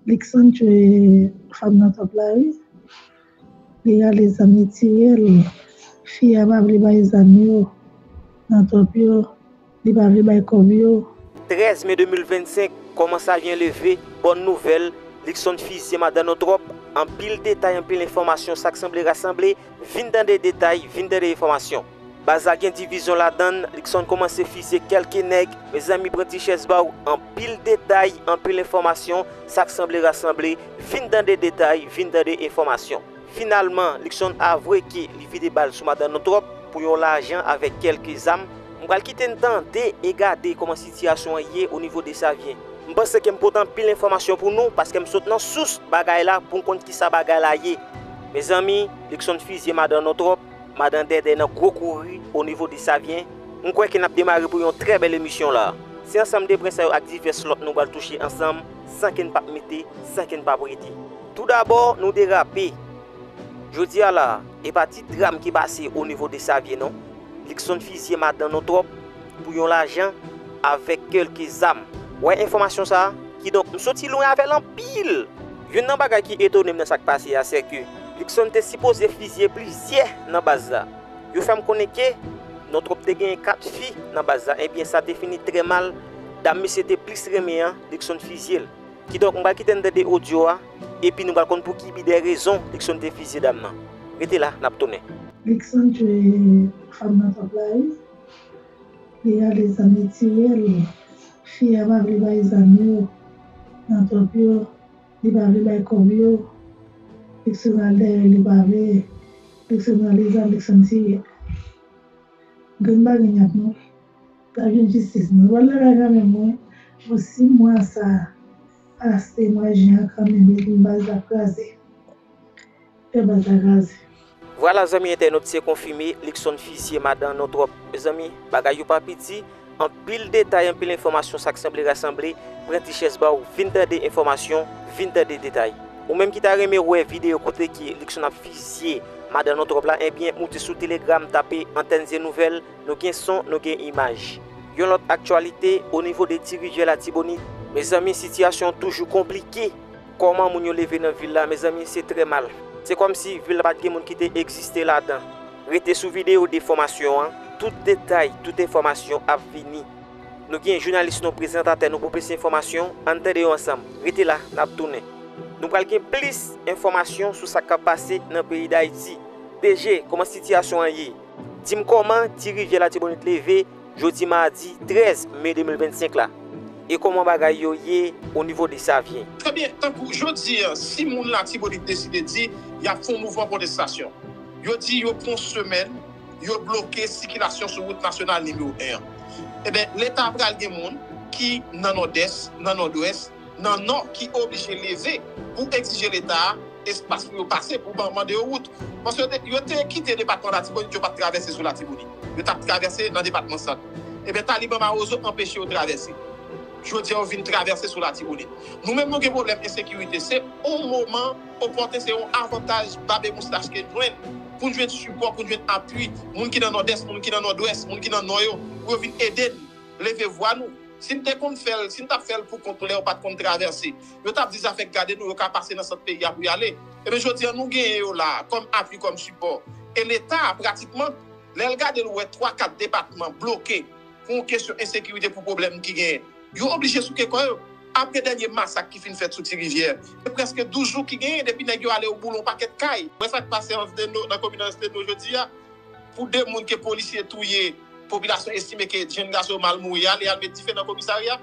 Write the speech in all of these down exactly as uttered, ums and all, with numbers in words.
Likson tchwe fanm nan twòp la wi. Li rale zam li tire l. Fi a pa vle bay zam yo nan twòp yo. Li pa vle bay kòb yo. Trèz me de mil vennsenk, kòman Savyen leve, bòn nouvèl, Likson fizye madann nou twòp, anpil detay, anpil enfòmasyon, sa k sanble rasanble, vin tande detay, vin tande enfòmasyon. Baz la gen divizyon ladan l, Likson kòmanse fizye kèlke nèg, mezanmi pran ti chèz ba w, anpil detay, anpil enfòmasyon, sa k sanble rasanble, vin tande detay, vin tande enfòmasyon. Finalman, Likson avwe ke li vide bal sou madann nou twòp pou yon lajan avèk kèlke zam. M pral kite n tande e gade kòman sitiyasyon an ye o nivo de Savyen. M panse ke m pote anpil enfòmasyon pou nou paske m sot nan sous bagay la pou n konn kisa bagay la ye. Mezanmi, Likson fizye madann nou twòp, madann Dèdè nan gwo kouri o nivo de Savyen. M kwè ke n ap demare pou yon trè bèl emisyon la. Se ansanm de pwen sa yo ak divès lòt nou pral touche ansanm san ke n p ap mete, san ke n p ap rete. Toudabò, nou derape. Jodi a la, e pa ti dram ki pase o nivo de Savyen non. Likson fizye madann nou twòp pou yon lajan avèk kèlke zam. Wè enfòmasyon sa a? Kidonk, m soti lwen avè l anpil. Youn nan bagay ki etone m nan sa k pase a, se ke Likson te sipoze fizye plizyè nan baz la. Yo fè m konnen ke nou twòp te genyen kat fi nan baz la, ebyen sa te fini trè mal. Dam misye te plis renmen an, Likson fizye l. Kidonk, m pral kite n tande odyo a, epi nou pral konn pou ki bidè rezon Likson te fizye dam nan. Rete la, n ap tounen. Likson tchwe fanm nan twòp la wi. Li rale zam li tire l. Fi a pa vle bay zam yo nan twòp yo. Li pa vle bay kòb yo. Likson al dèyè li pa vle. Likson rale zam, Likson tire l. Grenn bagay n ap non. N ap jwenn jistis nou. Wè lè la kanmenm mwen. Bon si mwa sa pase mwa jen an kanmenm epi baz la kraze. Fè baz la kraze. Vwala zanmi entènot, se konfime, Likson fizye madann nou twòp. Mezanmi, bagay yo pa piti, anpil detay, anpil enfòmasyon, sa k sanble rasanble, pran ti chèz ba w, vin tande enfòmasyon, vin tande detay. Ou menm ki ta renmen wè videyo kote ke Likson ap fizye madann nou twòp la, ebyen moute sou Telegram, tape Antèn Zye Nouvèl, nou gen son, nou gen imaj. Yon lòt aktyalite, o nivo de Ti Rivyè Latibonit, mezanmi, sitiyasyon an toujou konplike. Kòman moun yo leve nan vil la, mezanmi, se trè mal. Se kòmsi vil la pa t gen moun ki te egziste ladan. Rete sou videyo de fòmasyon an, tout detay, tout enfòmasyon ap vini. Nou gen jounalis nou, prezantatè nou, pwofesè enfòmasyon, ann tande yo ansanm. Rete la, n ap tounen. Nou pral gen plis enfòmasyon sou sa k ap pase nan peyi Dayiti. D G, kòman sitiyasyon an ye? Di m kòman Ti Rivyè Latibonit leve jodi madi trèz me de mil vennsenk la? E kòman bagay yo ye o nivo de Savyen? Trè byen, tankou jodi a, si moun Latibonit deside di y ap fè yon mouvman pwotestasyon, yo di yo pran yon semèn, yo bloke sikilasyon sou wout nasyonal nimewo en an. Ebyen, Leta pral gen moun ki nan Nòdès, nan Nòdwès, nan Nò ki oblije leve pou egzije Leta a espas pou yo pase, pou ban mande yo wout. Paske yo te, yo te kite depatman Latibonit, yo pa t travèse sou Latibonit. Yo t ap travèse nan depatman Sant. Ebyen, Taliban Mawozo anpeche yo travèse. Jodi a, yo vin travèse sou Latibonit. Nou menm, nou gen pwoblèm ensekirite. Se yon moman opòten, se yon avantaj Bab e Moustach ke n jwenn pou n jwenn sipò, pou n jwenn apui moun ki nan Nòdès, moun ki nan Nòdwès, moun ki nan Nò yo, pou yo vin ede n leve vwa nou. Si n te konn fè l, si n t ap fè l pou kont nou lè yo pa t konn travèse, yo t ap di zafè gade nou, yo ka pase nan sant peyi a pou y ale. Ebyen, jodi a, nou genyen yo la a, kòm apui, kòm sipò. E Leta a, pratikman, lè l gade l wè twa, kat depatman bloke pou yon kesyon ensekirite, pou pwoblèm ki genyen, yo oblije souke kò yo. Apre dènye masak ki fin fèt sou Ti Rivyè, se prèske douz jou ki genyen depi nèg yo ale yo boule yon pakèt kay. Wè sa k pase Anse des Naux, nan komin Anse des Naux jodi a, pou de moun ke polisye touye, popilasyon estime ke jenn gason yo mal mouri a, li al met dife nan komisarya.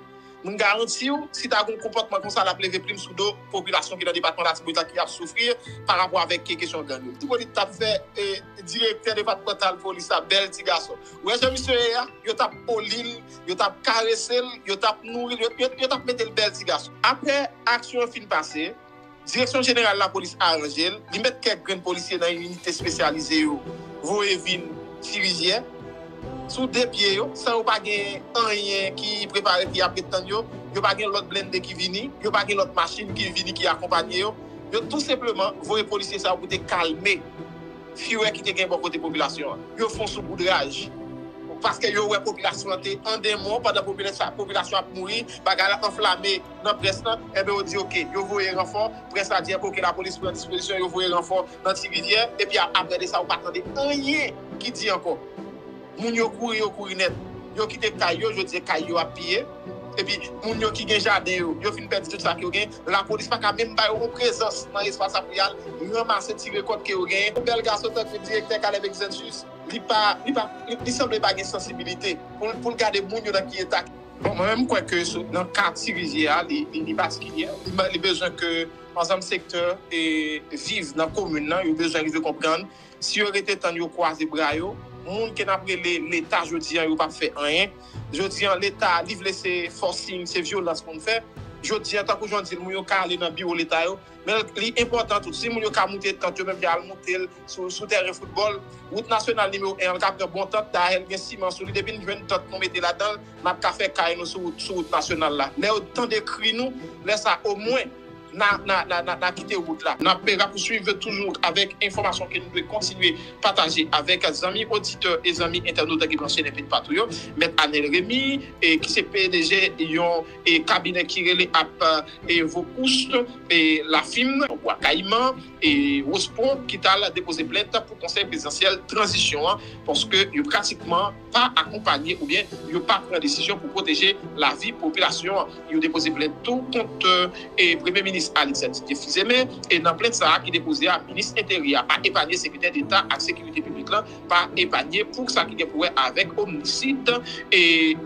M garanti w, si ta gen yon konpòtman konsa, l ap leve plim sou do popilasyon ki nan depatman Latibonit la ki ap soufri pa rapò avèk ke-, kesyon gang yo. Latibonit t ap fè e, direktè depatmantal polis la, bèl ti gason. Ou wè jan misye ye a? Yo t ap oli l, yo t ap karese l, yo t ap nouri l, yo, yo, yo t ap mete l bèl ti gason. Apre aksyon an fin pase, Direksyon Jeneral Lapolis aranje l, li met kèk grenn polisye nan inite espesyalize yo voye vin Ti Rivyè, sou de pye yo, san yo pa gen anyen ki prepare ki ap ret tann yo, yo pa gen lòt blende ki vini, yo pa gen lòt machin ki vini ki akonpanye yo. Yo tou senpleman voye polisye sa yo pou te kalme firè ki te gen bò kote popilasyon an. Yo fè yon soupoudraj. Paske yo wè popilasyon an te an demon pandan popilasyon ap mouri, bagay la anflame nan près lan, enben yo di oke, yo voye ranfò, près la di enben oke, lapolis pran dispozisyon, yo voye ranfò nan Ti Rivyè, epi apre de sa ou pa tande anyen ki di ankò. Moun yo kouri, yo kouri nèt. Yo kite kay yo, jodi a kay yo ap piye. Epi moun yo ki gen jaden yo, yo fin pèdi tout sa ke yo gen. Lapolis pa ka menm ba yo yon prezans nan espas la pou y al ranmase ti rekòt ke yo genyen. Yon bèl gason tankou direktè Caleb Exantus, li pa, li pa, li, li sanble pa gen sansibilite pou, pou l gade moun yo nan ki eta. Bon, mwen menm, m kwè ke sou, nan ka Ti Rivyè a, li, li, li patikilye. Li, li bezwen ke ansanm sektè e viv nan komin nan, yo bezwen rive konprann si yo rete tann yo kwaze bra yo, moun ke n ap rele Leta jodi an, yo p ap fè anyen. Jodi an, Leta, li vle se forcing, se vyolans pou n fè. Jodi an, tankou jan w di l, moun yo ka ale nan biwo Leta yo, men li enpòtan tou. Si moun yo ka moute tant yo, menm jan al moute l sou, sou tèren foutbòl, wout nasyonal nimewo en an, l ka pran bon tant, dayè l gen siman sou li. Depi n jwenn tant nou mete ladan l, n ap ka fè kay nou sou wout, sou wout nasyonal la. Lè yo tande kri nou, lè sa omwen, n a, n a, n a, n a, n a kite wout la. N ap rapousuiv toujou avèk enfòmasyon ke nou dwe kontinye pataje avèk zanmi oditè e zanmi entènot ki branche nenpòt patou yo. Mèt Anel Remy, e, ki se P D G yon e, kabinè ki rele ap e, Vaucousse, e, Lafim, Bwa Kayiman, e, Rospon, ki t al depoze plent pou Konsèy Prezidansyèl Tranzisyon an, paske yo pratikman pa akonpanye oubyen yo pa pran desizyon pou pwoteje lavi popilasyon an. Yo depoze plent tou kont, e, Premye Minis Alix Didier Fils-Aimé, e nan plent sa a ki depoze a, Minis Enteryè a pa epanye, Sekretè Deta ak Sekirite Piblik lan pa epanye pou sa ki gen pou wè avèk omisid e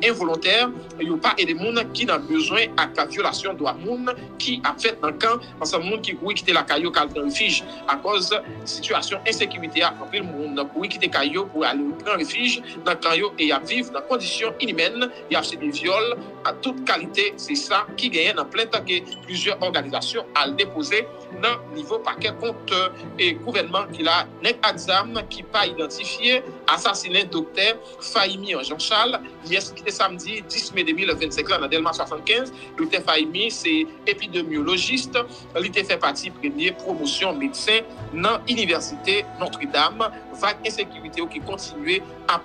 envolontè. Yo pa ede moun ki nan bezwen ak vyolasyon dwa moun ki ap fèt nan kan, ansanm moun ki kouri kite lakay yo k al pran refij. Akòz sitiyasyon ensekirite a, anpil moun kouri kite kay yo pou ale pran refij nan kan yo e y ap viv nan kondisyon inimèn, y ap sibi vyòl a tout kalite. Se sa ki genyen nan plent ke plizyè òganizasyon al depoze nan nivo pakè kont e gouvènman ki la. Nèg ak zam ki pa idantifye asasinen Doktè Fahimi an, Jean Charles, yè ki te samdi dis me de mil vennsenk la nan Dèlma swasannkenz. Doktè Fahimi se epidemyolojis, li te fè pati premye pwomosyon medsen nan Inivèsite Notre Dame. Vag ensekirite yo ki kontinye ap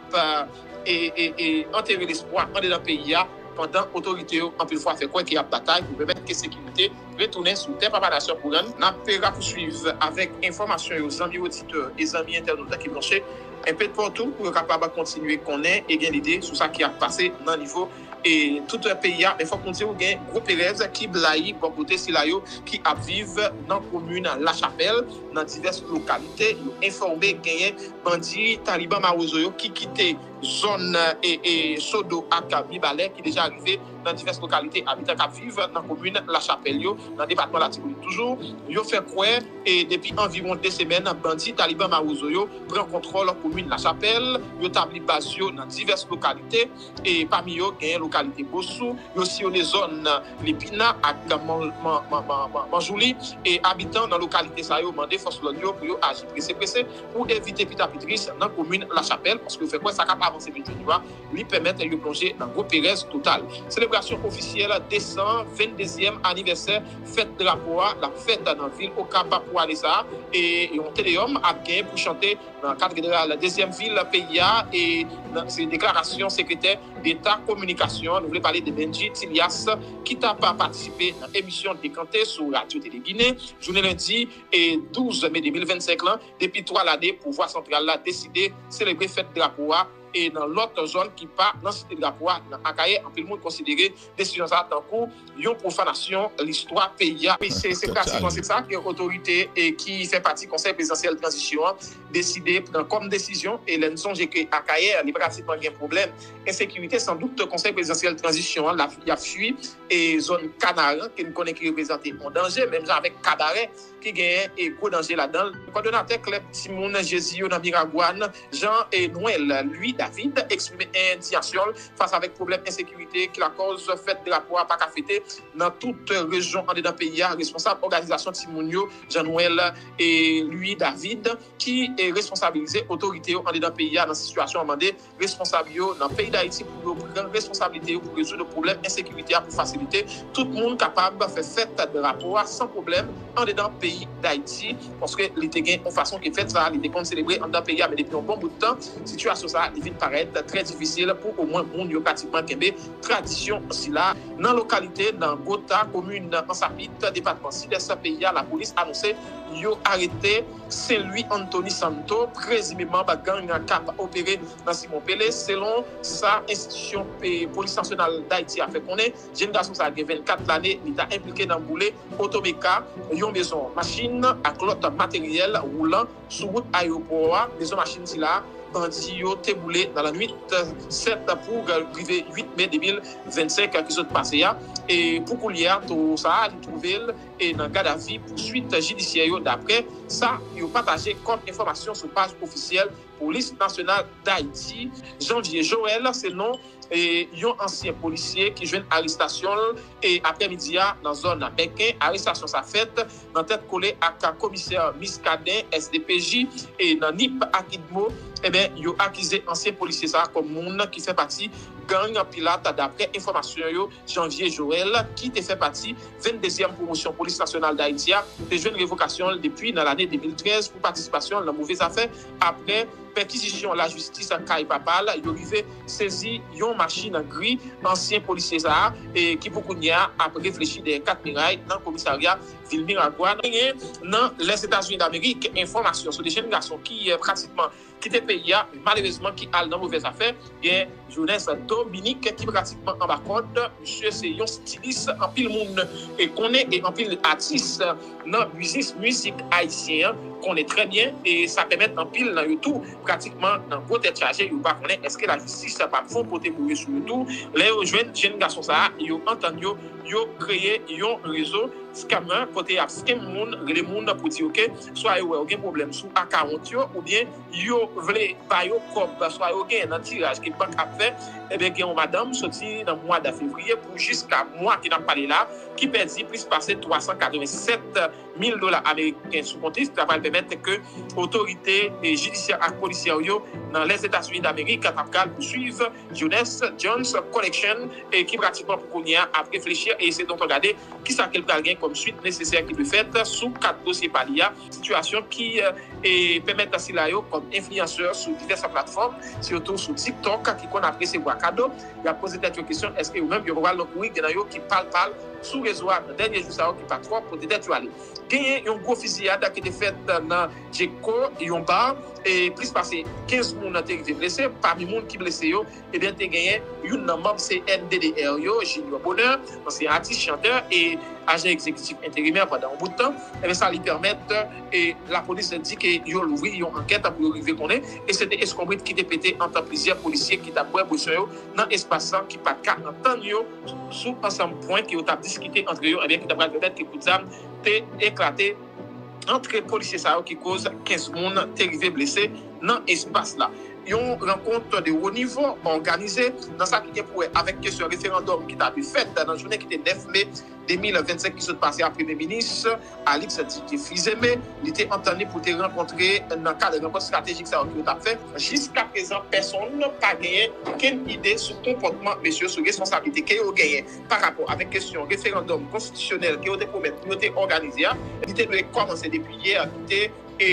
e, e, e antere lespwa andedan peyi a, pandan otorite yo anpil fwa fè kwè ke y ap batay pou pèmèt ke sekirite retounen sou tè papa nasyon pou rann. N ap rapousuiv avèk enfòmasyon yo, zanmi oditè e zanmi entènot ki branche enpèt patou pou yo kapab kontinye konnen e gen lide sou sa ki ap pase nan nivo e tout peyi a. Men fòk nou di w gen gwo perèz ki blayi bò kote sila yo ki ap viv nan komin Lachapèl, nan divès lokalite. Yo enfòme genyen bandi Taliban Mawozo yo ki kite zòn e, e Sodo ak Mibalè ki deja rive nan divès lokalite abitan k ap viv nan komin Lachapèl yo, nan depatman Latibonit toujou. Yo fè kwè e depi anviwon de semèn, bandi Taliban Mawozo yo pran kontwòl komin Lachapèl, yo tabli baz yo nan divès lokalite, e pami yo genyen lokalite Bosou, yo siyone zòn Lipina ak Man-, Man-, Man-, Man-, Man-, Manjouli, e abitan nan lokalite sa yo mande fòs lòd yo pou yo aji prese prese pou evite pita pi tris nan komin Lachapèl, paske yo fè kwè sa k ap avanse medjoni a, li pèmèt yo plonje nan gwo perèz total. Selebrasyon ofisyèl de san venndezyèm anivèsè fèt drapo a, l ap fèt nan vil Okap pou ane sa a, e yon tedeyòm ap genyen pou chante nan katedral dezyèm vil peyi a, e nan, se deklarasyon sekretè deta kominikasyon, nou vle pale de Benji Tilias, ki t ap patisipe nan emisyon Dekante sou Radyo Tele Ginen, jounen lendi e douz me de mil vennsenk lan, depi twa lane, pouvwa santral la deside selebre fèt drapo a, e nan lòt zòn ki pa nan site drapo a, nan Akayè, anpil moun konsidere desizyon sa a tankou yon pwofanasyon listwa peyi a. Wi, se, se pratikman se sa ke otorite e ki fè pati Konsèy Prezidansyèl Tranzisyon an deside pran kòm desizyon. E lè n sonje ke Akayè, li pratikman gen pwoblèm ensekirite, sandout Konsèy Prezidansyèl Tranzisyon an, l ap, y ap fui e zòn Kanaran, ke n konnen ki reprezante yon danje, menm jan avèk Kabarè, ki genyen e gwo danje ladan l. Kòdonatè klèb timoun Jezi yo nan Miragwàn, Jean e Noël Louis David, eksprime endiyasyon l fas avèk pwoblèm ensekirite ki lakòz fèt drapo a pa ka fete nan tout rejyon andedan peyi a. Responsab òganizasyon timoun yo, Jean Noël e Louis David, ki e responsabilize otorite yo andedan peyi a nan sitiyasyon an, mande responsab yo nan peyi Dayiti pou yo pran responsablite yo pou rezoud pwoblèm ensekirite a, pou fasilite tout moun kapab fè fèt drapo a san pwoblèm andedan peyi Dayiti, paske li te gen yon fason ke fèt sa a, li te konn selebre anndan peyi a, men depi yon bon bout tan, sitiyasyon sa a, li vin parèt trè difisil pou omwen moun yo pratikman kenbe tradisyon sila. Nan lokalite nan Gota, komin Ansapit, depatman Sidès peyi a, lapolis anonse yo arete Saint Louis Anthony Santo, prezimeman gang k ap opere nan Simon Pele, selon sa enstitisyon polis nasyonal Dayiti a fè konnen. Jenn gason sa a gen vennkat lane, li ta enplike nan boule otomeka, yon mezon machin ak lòt materyèl woulan sou wout ayewopò a. Mezon machin sila, bandi yo te boule nan lannwit sèt pou rive uit me de mil vennsenk ki sot pase a. E pou koulye a, towo sa a, li twouve l e nan gadavi pou swit jidisyè yo, daprè sa yo pataje kòm enfòmasyon sou paj ofisyèl Polis Nasyonal Dayiti. Janvier Joël se non e yon ansyen polisye ki jwenn arestasyon l e aprèmidi a nan zòn Bèken. Arestasyon sa fèt nan tèt kole ak komisè Muscadin, S D P J, e nan nip ak idmo. Ebyen, yo akize ansyen polisye sa a kòm moun ki fè pati gang Pilat, daprè enfòmasyon yo. Janvier Joël, ki te fè pati venndezyèm pwomosyon Polis Nasyonal Dayiti a, te jwenn revokasyon l depi nan lane de mil trèz pou patisipasyon l nan move zafè. Aprè pèkizisyon lajistis kay papa l, yo rive sezi yon machin gri ansyen polisye sa a, e ki pou kounye a ap reflechi dèyè kat miray nan komisarya vil Miragwàn. Genyen nan Lèzetazini Damerik enfòmasyon sou de jenn gason ki, eh, pratikman kite peyi a, malerezman ki al nan movèz afè. Gen Jones Dominique ki pratikman anba kòd. Misye se yon stilis anpil moun e konnen e anpil atis nan biznis mizik ayisyen an konnen trè byen, e sa pèmèt anpil nan yo tou pratikman nan gwo tèt chaje, yo pa konnen èske lajistis p ap fè yon pote boure sou yo tou. Lè yo jwenn jenn gason sa a, yo antann yo, yo kreye yon rezo scammer kote y ap scam moun, rele moun pou di yo ke swa yo wè yo gen pwoblèm sou akawont yo, oubyen yo vle ba yo kòb, swa yo gen nan tiraj ke bank ap fè. Ebyen, gen yon madanm soti nan mwa de fevriye pou jiska mwa ke n ap pale la, ki pèdi plis pase twa san katreven sèt mil dola ameriken sou kont li. Sa pral pèmèt ke otorite, e, jidisyè ak polisyè yo nan Lèzetazini Damerik ta pral pouswiv Jones Jones Collection, e ki pratikman pou kounye a ap reflechi e eseye donk gade kisa ke l pral gen kòm swit nesesè ki dwe fèt sou kat dosye pa li a. Sitiyasyon ki, e, pèmèt sila yo kòm enfliyansè sou divès platfòm, sitou sou TikTok, ki konn ap resevwa kado. Y ap poze tèt yo kesyon, èske yo menm yo pa pral nan kouri? Gen nan yo ki pal pal sou rezo a nan dènye jou sa yo, ki pa twò pote tèt yo ale. Genyen yon gwo fiziyad ki te fèt nan Djeko, yon ba, e plis pase kenz moun te rive blese. Pami moun ki blese yo, ebyen, te genyen youn nan manm C N D D R yo, Junior Bonheur, ansyen atis, chantè e ajan egzekitif enterimè pandan yon bout tan. Ebyen, sa li pèmèt, e, lapolis di ke yo louvri yon ankèt pou yo rive konnen, e se te eskonbrit ki te pete ant plizyè polisye ki t ap bwè bwesyon yo nan espas lan, ki pa t ka antann yo sou ansanm pwen ke yo t ap diskite antre yo, ebyen, ki ta pral pèmèt ke kout zam te eklate ant polisye sa yo, ki koz kenz moun te rive blese nan espas la. Yon rankont de wo nivo òganize nan sa ki gen pou wè avèk kesyon referandòm ki ta dwe fèt nan jounen ki te nèf me de mil vennsenk ki sot pase a, Premye Minis Alix Didier Fils-Aimé, li te antann li pou te rankontre nan kad rankont estratejik sa yo ki yo t ap fè. Jiskaprezan, pèsonn pa genyen okenn ide sou konpòtman mesye yo, sou responsablite ke yo genyen pa rapò avèk kesyon referandòm konstitisyonèl ke yo te pwomèt pou yo te òganize a. Li te dwe kòmanse depi yè, ki te, e,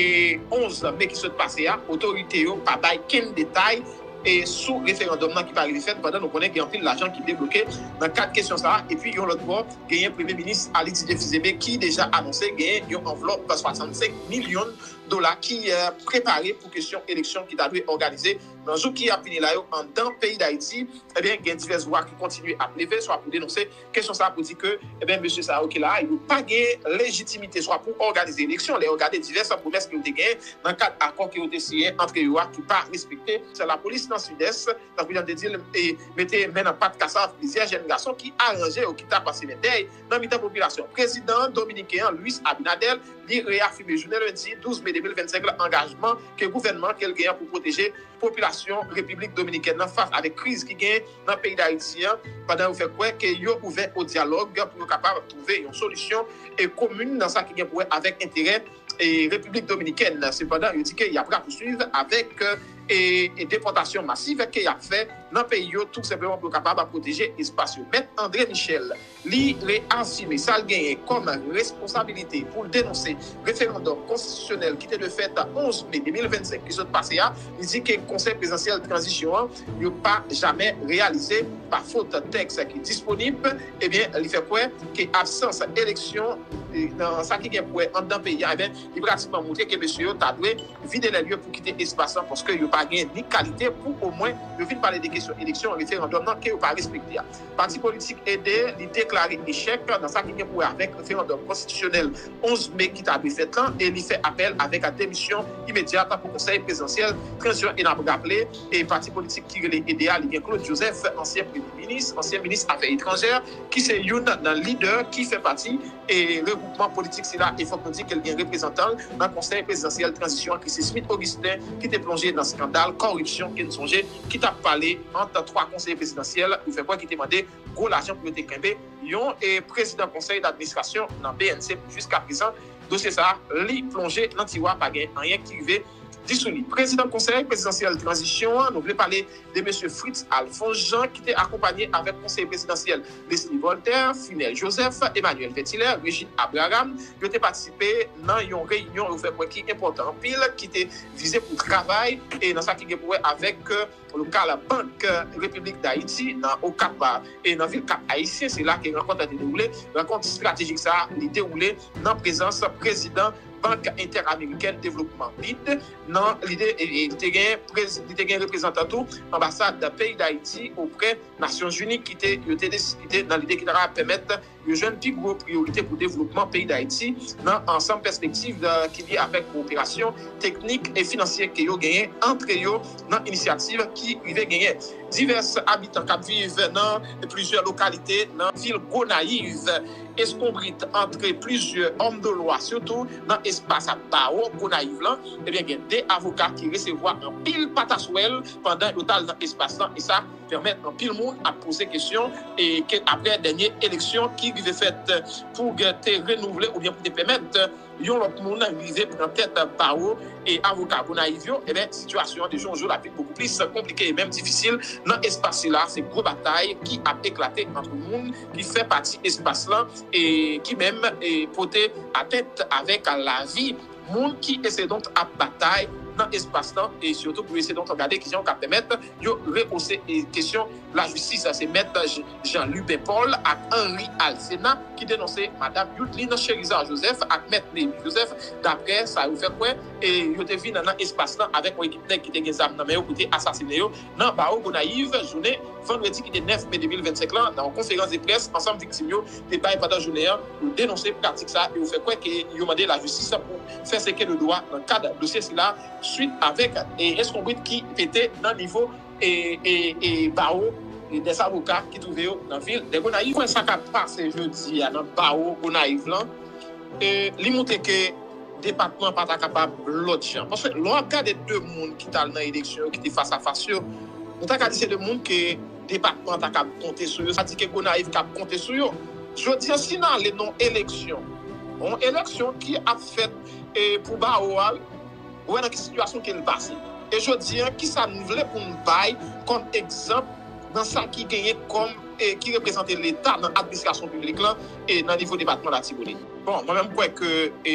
onz me ki sot pase a. Otorite yo pa bay kenn detay, e, sou referandòm nan ki pa rive fèt, pandan nou konnen gen anpil lajan ki debloke nan kad kesyon sa a. Epi, yon lòt bò, genyen Premye Minis Alix Didier Fils-Aimé ki deja anonse genyen yon anvlòp swasannsenk milyon dola ki, e, prepare pou kesyon eleksyon ki ta dwe òganize nan jou ki ap vini la yo anndan peyi Dayiti. Ebyen, gen divès vwa ki kontinye ap leve, swa pou denonse kesyon sa a, pou di ke, ebyen, mesye sa yo ki la a, yo pa gen lejitimite swa pou òganize eleksyon. Lè yo gade divès pwomès ke yo te genyen nan kad akò ke yo te siyen antre yo a, ki pa respekte. Se lapolis nan Sidès, tankou jan te di l, e mete men nan pat kasav plizyè jèn gason ki aranje yo, ki t ap pase men dèy nan mitan popilasyon. Prezidan dominiken an, Luis Abinader, li reyafime jounen lendi douz me de mil vennsenk la angajman ke gouvènman ke l genyen pou pwoteje popilasyon Repiblik Dominikèn nan fas avèk kriz ki gen nan peyi Dayiti an, pandan yo fè kwè ke yo ouvè o dyalòg pou yo kapab twouve yon solisyon e komin nan sa ki gen pou wè avèk enterè e Repiblik Dominikèn. Sepandan, yo di ke y ap rapouswiv avèk, e, e depòtasyon masiv ke y ap fè nan peyi yo, tou senpleman pou yo kapab pwoteje espas yo. Mèt André Michel, li reafime sa l genyen kòm responsabilite pou l denonse referandòm konstitisyonèl ki te dwe fèt onz me de mil vennsenk ki sot pase a. Li di ke Konsèy Prezidansyèl Tranzisyon an, yo pa jamè reyalize pa fot tèks ki disponib. Ebyen, li fè kwè ke absans eleksyon, e, nan sa ki gen pou wè anndan peyi a, ebyen, li pratikman montre ke mesye yo ta dwe vide lè yo pou kite espas lan, paske yo pa gen ni kalite pou omwen yo vin pale de kesyon eleksyon, referandòm nan ke yo pa respekte a. Pati politik Ede, li deklare echèk nan sa ki gen pou wè avèk referandòm konstitisyonèl onz me ki ta dwe fèt lan, e li fè apèl avèk demisyon imedyat pou Konsèy Prezidansyèl Tranzisyon. E n ap raple, e pati politik ki rele Ede a, li gen Claude Joseph, ansyen premye minis, ansyen minis afè etranjè, ki se youn nan lidè ki fè pati e regwoupman politik sila, e fòk nou di ke l gen reprezantan l nan Konsèy Prezidansyèl Tranzisyon an, Christie Smith Augustin, ki te plonje nan eskandal kòripsyon ke n sonje ki t ap pale ant twa konseye prezidansyèl, yo fè kwè ki te mande gwo lajan pou yo te kenbe yon, e, prezidan konsèy dadministrasyon nan B N C. Jiska prezan, dosye sa a, li plonje nan tiwa, pa gen anyen ki rive disou li. Prezidan Konsèy Prezidansyèl Tranzisyon an, nou vle pale de mesye Fritz Alphonse Jean, ki te akonpanye avèk konseye prezidansyèl Leslie Voltaire, Finel Joseph, Emmanuel Vertilaire, Régine Abraham. Yo te patisipe nan yon reyinyon yo fè kwè ki enpòtan anpil, ki te vize pou travay e nan sa ki gen pou wè avèk, e, lokal Bank, e, Repiblik Dayiti nan Okap, e, nan vil Kap Ayisyen. Se la ke rankont la te dewoule. Rankont estratejik sa a, li dewoule nan prezans prezidan Bank Entèamerikèn Devlopman, bid, nan lide, e, e, li te gen prez-, li te gen reprezantan tou anbasad peyi Dayiti oprè Nasyonzini ki te, yo te deside nan lide ki ta ka pèmèt yo jwenn pi gwo priyorite pou devlopman peyi Dayiti nan ansanm pèspektiv, e, ki lye avèk kowoperasyon teknik e finansye ke yo genyen ant yo nan inisyativ ki rive genyen. Divès abitan k ap viv nan plizyè lokalite nan vil Gonayiv, eskonbrit ant plizyè òm de lwa, sitou nan espas bawo Gonayiv lan, ebyen, gen de avoka ki resevwa anpil pataswèl pandan yo t al nan espas lan, e sa pèmèt anpil moun ap poze kesyon, e ke apre dènye eleksyon ki rive fèt pou te renouvle oubyen pou te pèmèt yon lòt moun rive pran tèt bawo e avoka Gonayiv yo, ebyen, sitiyasyon an de jou an jou l ap vin bokou plis konplike e menm difisil nan espas sila. Se gwo batay ki ap eklate ant moun ki fè pati espas lan e ki menm, e, pote atent avèk lavi moun ki ese donk ap batay nan espas lan, e sitou pou ese donk gade kijan yo ka pèmèt yo repose, e, kesyon lajistis. Se mèt Jean Lubin Paul ak Henri Alcena ki denonse madam Youdline Cherizard Joseph ak mèt Néhémie Joseph, daprè sa yo fè kwè, e yo te vin nan espas lan avèk yon ekip nèg ki te gen zam nan men yo pou te asasinen yo nan bawo Gonayiv, jounen vandredi ki te nèf me de mil vennsenk lan, nan yon konferans de près ansanm viktim yo te bay pandan jounen an, yo denonse pratik sa e yo fè kwè ke yo mande lajistis pou fè seke de dwa nan kad dosye sila, swit avèk, e, eskonbrit ki pete nan nivo e, e, e bawo, e, dè avoka ki twouve yo nan vil dè Gonayiv. Pou sa k ap pase jodi a nan bawo Gonayiv lan, e, li montre ke depatman pa ta kapab lòt jan. Paske lè w ap gade de moun ki t al nan eleksyon yo, ki te fas a fas yo, nou ta ka di se de moun ke depatman ta kab konte sou yo, sa di ke Gonayiv kab konte sou yo. Jodi an, si n ale nan eleksyon, yon eleksyon ki ap fèt, e, pou bawo a, ou wè nan ki sitiyasyon ke l pase. E jodi an, kisa n vle pou n bay kòm egzanp nan sa ki genyen kòm, e, ki reprezante Leta nan administrasyon piblik lan e nan nivo depatman Latibonit? Bon, mwen menm, m kwè ke, e,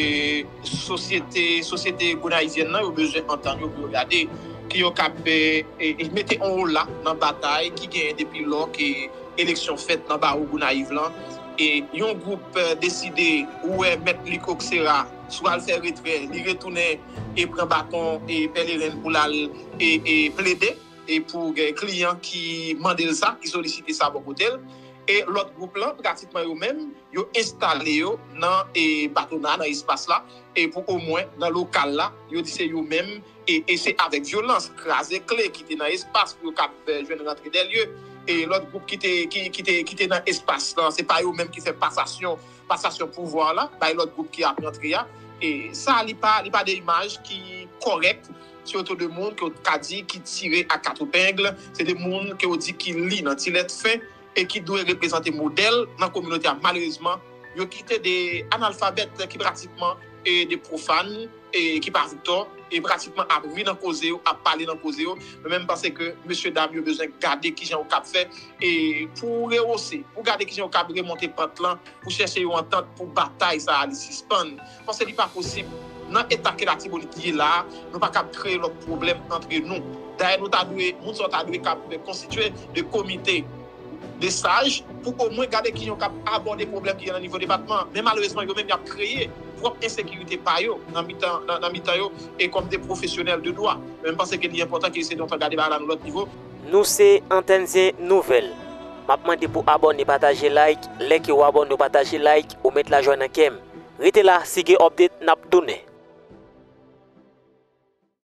sosyete, sosyete gonayivyèn nan, yo bezwen antann yo pou yo gade ki yo kab, e, e, e mete yon wola nan batay ki genyen depi lò ke eleksyon fèt nan bawo Gonayiv lan. E yon gwoup, e, deside, ou wè, mèt Luc Oxera, sou al fè retrè, li retounen e pran baton e pèleren pou l al e, e plede e pou, e, kliyan ki mande l sa, ki solisite sa bò kote l. E lòt gwoup lan, pratikman yo menm, yo enstale yo nan, e, Batona, nan espas la, e pou omwen nan lokal la, yo di se yo menm, e, e se avèk vyolans, kraze kle ki te nan espas pou yo kab, e, jwenn rantre dèlye. E lòt gwoup ki te, ki, ki te, ki te nan espas lan, se pa yo menm ki fè pasasyon, pasasyon pouvwa la, bay lòt gwoup ki ap rantre a. E sa, li pa, li pa de imaj ki kòrèk, sitou de moun ke w ka di ki tire a kat epeng, se de moun ke w di ki li nan ti lèt fen e ki dwe reprezante modèl nan kominote a. Malerezman, yo kite de analfabèt ki pratikman e de pwofàn e ki pa Viktò, e pratikman ap ri nan koze yo, ap pale nan koze yo. Mwen menm, m panse ke mesye dam yo bezwen gade kijan yo kab fè e pou rewose, pou gade kijan yo kab remonte pant lan, pou chèche yon antant pou batay sa a li sispann. Paske li pa posib, nan eta ke Latibonit ye la a, nou pa kab kreye lòt pwoblèm antre nou. Dayè, nou ta dwe, moun sa yo ta dwe kab konstitye de komite de saj pou omwen gade kijan yo kab abòde pwoblèm ki gen nan nivo depatman an. Men malerezman, yo menm y ap kreye pwòp ensekirite pa yo nan mitan, nan, nan mitan yo e kòm de pwofesyonèl de dwa. Men m panse ke li enpòtan ke yo eseye de gade bagay la nan lòt nivo. Nou se Antèn Zen Nouvèl. M ap mande pou abòne, pataje, like. Lè ke w abòne, w pataje, like, ou met lajwa nan kè m. Rete la, si gen update, n ap tounen.